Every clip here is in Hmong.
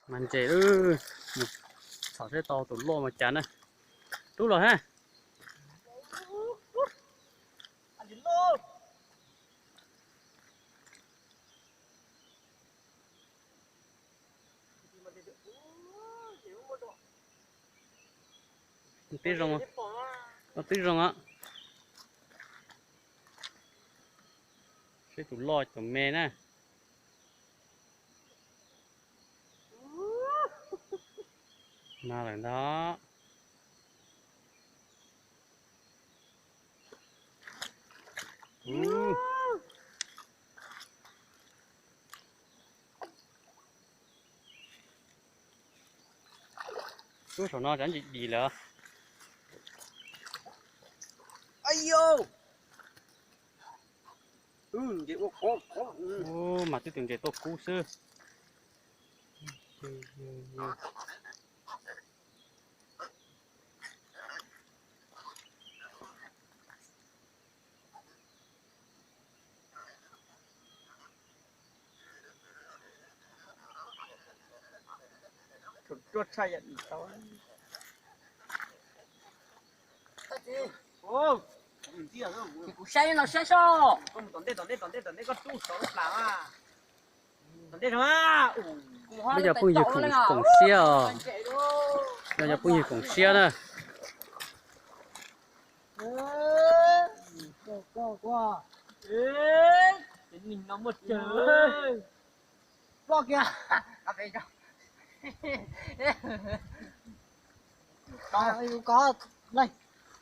Mas ntses, txhom seb tau tus loj mas cas na. Rub los ha. Tib zoo, tib zoo. Seb tus loj tus me na. No lawm ntag. Lub saum no tsam ntsis dim lawm. Mas twb tus ntses tuaj kub xwb. Kuv saib no saib soj. Peb cov phooj ywg koom siab os. Peb cov phooj ywg koom siab na.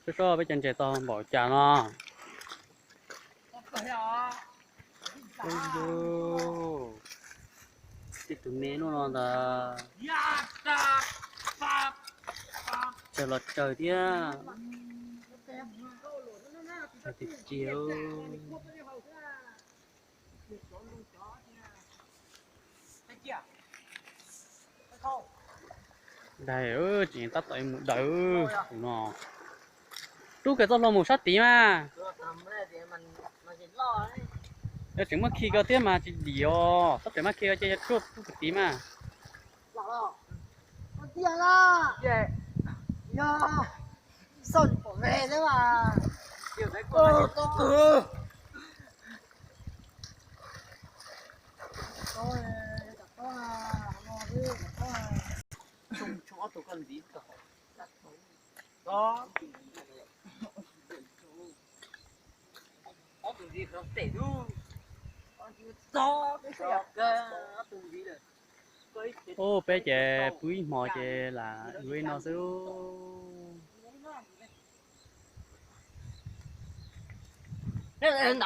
Soj soj peb cov ntses tau npaum cas no. Tib tus me no no ntag. Tsawg los tsawg thiab. Tsawg tiag tiag. Daig, tseem tab tom mus daws tus no. Rub kiag txoj hlua mus sab tid mas. Yog tseem muab khi ko thiab mas tsis dim os, tab tseem muab khi ko ces yog rub rub kiag tid mas. Ub, peb ces pw ib hmo ces lam ua li no xwb. Ntawd